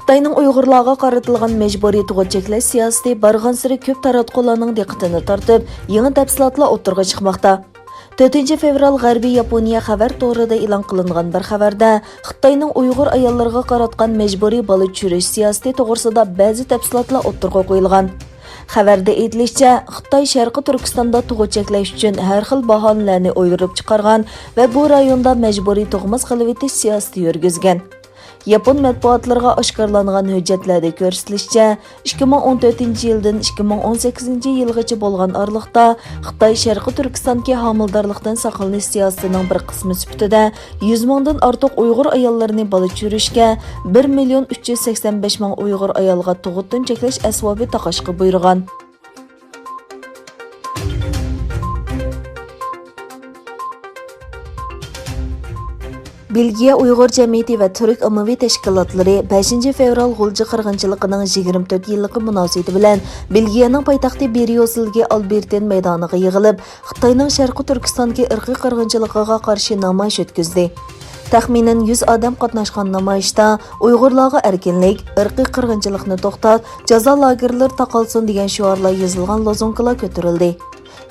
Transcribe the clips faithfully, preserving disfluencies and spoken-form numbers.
خىتاينىڭ ئۇيغۇرلارغا قارىتىلغان مەجبۇرىي تۇغۇت چەكلەش سىياسىتى بارغانسېرى كۆپ تاراتقۇلارنىڭ دىققىتىنى تارتىپ، يېڭى تەپسىلاتلار ئوتتۇرىغا چىقماقتا. تۆتىنچى فېۋرال غەربىي ياپونىيە خەۋەر تورىدا ئېلان قىلىنغان بىر خەۋەردە، خىتاينىڭ ئۇيغۇر ئاياللىرىغا قاراتقان مەجبۇرىي بالا چۈشۈرۈش سىياسىتى توغرىسىدا بەزى تەپسىلاتلار ئوتتۇرىغا قويۇلغان. خەۋەردە ئېيتىلىشىچە، خىتاي شەرقىي تۈركىستاندا تۇغۇت چەكلەش ئۈچۈن ھەر خىل باھانىلەرنى ئويدۇرۇپ چىقارغان ۋە بۇ رايوندا مەجبۇرىي تۇغماس قىلىۋېتىش سىياسىتى يۈرگۈزگەن. ياپون مەتبۇئاتلىرىغا ئاشكارىلانغان ھۆججەتلەردە كۆرسىتىلىشىچە، ئىككى مىڭ ئون تۆتىنچى يىلدىن ئىككى مىڭ ئون سەككىزىنچى يىلغىچە بولغان ئارىلىقتا خىتاي شەرقىي تۈركىستاندىكى ھامىلىدارلىقتىن ساقلىنىش سىياسىتىنىڭ بىر قىسمى سۈپىتىدە يۈز مىڭدىن ئارتۇق ئۇيغۇر ئاياللىرىنى بالا چۈشۈرۈشكە، بىر مىليون ئۈچ يۈز سەكسەن بەش مىڭ ئۇيغۇر ئايالغا تۇغۇتتىن چەكلەش ئەسۋابى تاقاشقا بۇيرۇغان. بېلگىيە ئۇيغۇر جەمئىيىتى ۋە تۈرك ئاممىۋى تەشكىلاتلىرى بەشىنچى فېۋرال غۇلجا قىرغىنچىلىقىنىڭ يىگىرمە تۆت يىللىقى مۇناسىۋىتى بىلەن بېلگىيەنىڭ پايتەختى بريۇسسېلدىكى ئالبېرتىن مەيدانىغا يىغىلىپ، خىتاينىڭ شەرقىي تۈركىستاندىكى ئىرقىي قىرغىنچىلىقىغا قارشى نامايىش ئۆتكۈزدى. تەخمىنەن يۈز ئادەم قاتناشقان نامايىشتا ئۇيغۇرلارغا ئەركىنلىك، ئىرقىي قىرغىنچىلىقنى توختات، جازا لاگېرلىرى تاقالسۇن دېگەن شوئارلار يېزىلغان لوزۇنكىلار كۆتۈرۈلدى.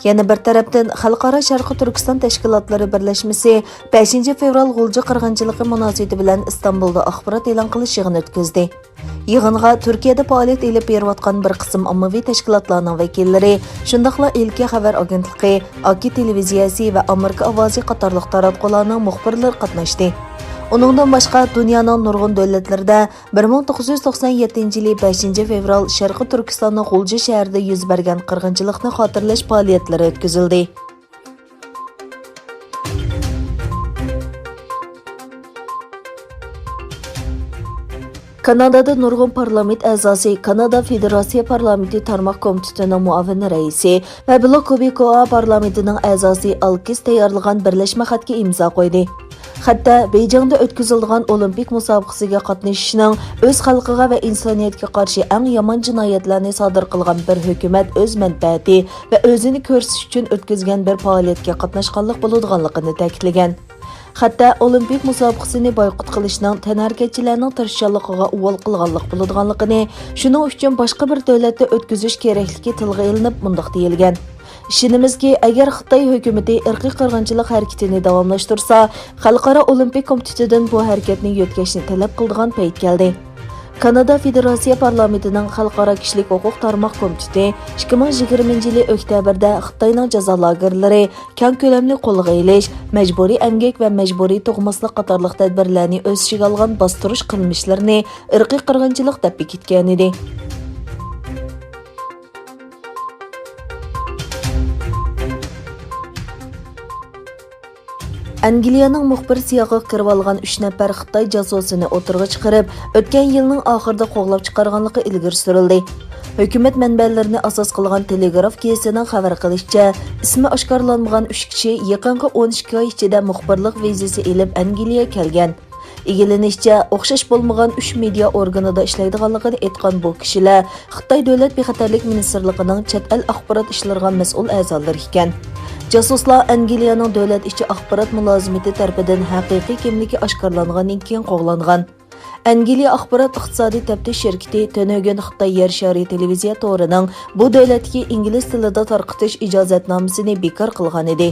يەنە بىر تەرەپتىن، خەلقئارا شەرقىي تۈركىستان تەشكىلاتلىرى بىرلەشمىسى بەشىنچى فېۋرال غۇلجا قىرغىنچىلىقى مۇناسىۋىتى بىلەن ئىستانبۇلدا ئاخبارات ئېلان قىلىش يىغىنى ئۆتكۈزدى. يىغىنغا تۈركىيەدە پائالىيەت ئېلىپ بېرىۋاتقان بىر قىسىم ئاممىۋى تەشكىلاتلارنىڭ ۋەكىللىرى، شۇنداقلا ئىلكە خەۋەر ئاگېنتلىقى، ئاكى تېلېۋىزىيەسى ۋە ئامېرىكا ئاۋازى قاتارلىق تاراتقۇلارنىڭ مۇخبىرلىرى قاتناشتى. ئۇنىڭدىن باشقا، دۇنيانىڭ نۇرغۇن دۆلەتلىرىدە بىر مىڭ توققۇز يۈز توقسان يەتتىنچى يىلى بەشىنچى فېۋرال شەرقىي تۈركىستاننىڭ غۇلجا شەھىرىدە يۈز بەرگەن قىرغىنچىلىقنى خاتىرىلەش پائالىيەتلىرى ئۆتكۈزۈلدى. كانادادا نۇرغۇن پارلامېنت ئەزاسى، كانادا فېدېراتسىيە پارلامېنتى تارماق كومىتېتىنىڭ مۇئاۋىن رەئىسى ۋە بلوك كوبىكوئا پارلامېنتىنىڭ ئەزاسى ئالكىس تەييارلىغان بىرلەشمە خەتكە ئىمزا قويدى. خەتتە بېيجىڭدا ئۆتكۈزۈلىدىغان ئولىمپىك مۇسابىقىسىگە قاتنىشىشنىڭ ئۆز خەلقىگە ۋە ئىنسانىيەتكە قارشى ئەڭ يامان جىنايەتلەرنى سادىر قىلغان بىر ھۆكۈمەت ئۆز مەنپەئەتى ۋە ئۆزىنى كۆرسىتىش ئۈچۈن ئۆتكۈزگەن بىر پائالىيەتكە قاتناشقانلىق بولىدىغانلىقىنى تەكىتلىگەن. خەتتە ئولىمپىك مۇسابىقىسىنى بايقۇت قىلىشنىڭ تەنھەرىكەتچىلەرنىڭ تىرىشچانلىقىغا ئۇۋال قىلغانلىق بولىدىغانلىقىنى، شۇنىڭ ئۈچۈن باشقا بىر دۆلەتتە ئۆتكۈزۈش كېرەكلىكى تىلغا ئېلىنىپ، مۇنداق دېيىلگەن: ئىشىنىمىزكى، ئەگەر خىتاي ھۆكۈمىتى ئىرقىي قىرغىنچىلىق ھەرىكىتىنى داۋاملاشتۇرسا، خەلقئارا ئولىمپىك كومىتېتىدىن بۇ ھەرىكەتنى يۆتكەشنى تەلەپ قىلىدىغان پەيت كەلدى. كانادا فېدېراتسىيە پارلامېنتىنىڭ خەلقئارا كىشىلىك ھوقۇق تارماق كومىتېتى ئىككى مىڭ يىگىرمىنچى يىلى ئۆكتەبىردە خىتاينىڭ جازا لاگېرلىرى، كەڭ كۆلەملىك قولغا ئېلىش، مەجبۇرىي ئەمگەك ۋە مەجبۇرىي تۇغماسلىق قاتارلىق تەدبىرلەرنى ئۆز ئىچىگە ئالغان باستۇرۇش قىلمىشلىرىنى ئىرقىي قىرغىنچىلىق دەپ بېكىتكەنىدى. ئەنگلىيەنىڭ مۇخبىر سىياقىغا كىرىۋالغان ئۈچ نەپەر خىتاي جاسۇسىنى ئوتتۇرىغا چىقىرىپ، ئۆتكەن يىلنىڭ ئاخىرىدا قوغلاپ چىقارغانلىقى ئىلگىرى سۈرۈلدى. ھۆكۈمەت مەنبەلىرىنى ئاساس قىلغان تېلېگراف گېزىتىنىڭ خەۋەر قىلىشىچە، ئىسمى ئاشكارىلانمىغان ئۈچ كىشى يېقىنقى ئون ئىككى ئاي ئىچىدە مۇخبىرلىق ۋىزىسى ئېلىپ ئەنگلىيەگە كەلگەن. ئىگىلىنىشىچە، ئوخشاش بولمىغان ئۈچ مېدىيا ئورگىنىدا ئىشلەيدىغانلىقىنى ئېيتقان بۇ كىشىلەر خىتاي دۆلەت بىخەتەرلىك مىنىستىرلىقىنىڭ چەت ئەل ئاخبارات ئىشلىرىغا مەسئۇل ئەزالىرى ئىكەن. جاسۇسلار ئەنگلىيەنىڭ دۆلەت ئىچى ئاخبارات مۇلازىمىتى تەرىپىدىن ھەقىقىي كىملىكى ئاشكارىلانغاندىن كېيىن قوغلانغان. ئەنگلىيە ئاخبارات ئىقتىسادىي تەپتىش شىركىتى تۈنۈگۈن خىتاي يەر شارى تېلېۋىزىيە تورىنىڭ بۇ دۆلەتتىكى ئىنگلىز تىلىدا تارقىتىش ئىجازەتنامىسىنى بىكار قىلغانىدى.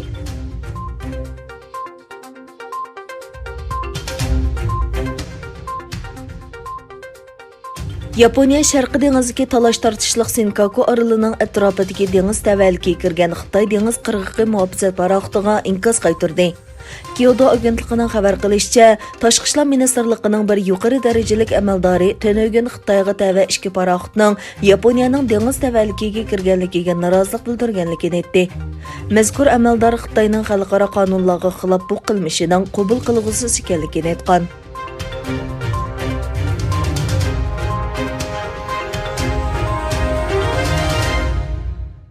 ياپونىيە شەرقىي دېڭىزدىكى تالاش-تارتىشلىق سىنكاكۇ ئارىلىنىڭ ئەتراپىدىكى دېڭىز تەۋەلىكىگە كىرگەن خىتاي دېڭىز قىرغىقى مۇھاپىزەت پاراخوتىغا ئىنكاس قايتۇردى. كيودو ئاگېنتلىقىنىڭ خەۋەر قىلىشىچە، تاشقى ئىشلار مىنىستىرلىقىنىڭ بىر يۇقىرى دەرىجىلىك ئەمەلدارى تۈنۈگۈن خىتايغا تەۋە ئىككى پاراخوتنىڭ ياپونىيەنىڭ دېڭىز تەۋەلىكىگە كىرگەنلىكىگە نارازىلىق بىلدۈرگەنلىكىنى ئېيتتى. مەزكۇر ئەمەلدار خىتاينىڭ خەلقئارا قانۇنلارغا خىلاپ بۇ قىلمىشىنىڭ قوبۇل قىلغۇسىز ئىكەنلىكىنى ئېيتقان.